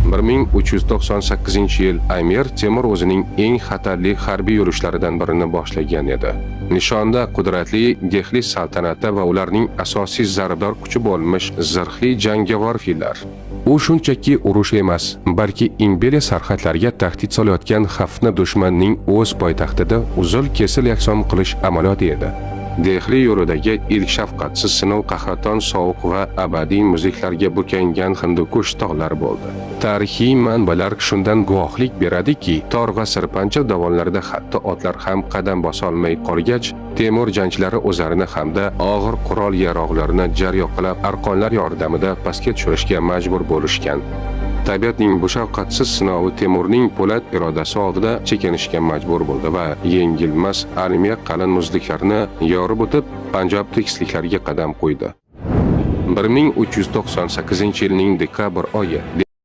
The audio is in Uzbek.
1398-yil Amir Temur o'zining eng xatarli harbiy yurishlaridan birini boshlagan edi. Nishonda qudratli Dehli saltanati va ularning asosiy zarbdor kuchi bo'lmish zirhli jangovar fillar. U shunchaki urush emas, balki imperiya sarhadlariga tahdid solayotgan xavfni dushmanning o'z poytaxtida uzil-kesil yakson qilish amaliyoti edi. Dehli yo'lidagi ilk shafqatsiz sinov qahraton sovuq va abadiy muzliklarga burkangan Hindukush tog'lari bo'ldi. Tarixiy manbalar shundan guvohlik beradiki, tor va sirpancha dovonlarda hatto otlar ham qadam bosa olmay qolgach, Temur jangchilari o'zlarini hamda og'ir qurol-yarog'larini jaryoqlab arqonlar yordamida pastga tushirishga majbur bo'lishgan. Tabiatning bu shafqatsiz sinovi Temurning po'lat irodasi oldida chekinishga majbur bo'ldi va yengilmas armiya qalin muzliklarni yorib o'tib, Panjob tekisliklariga qadam qo'ydi. 1398-yilning dekabr oyi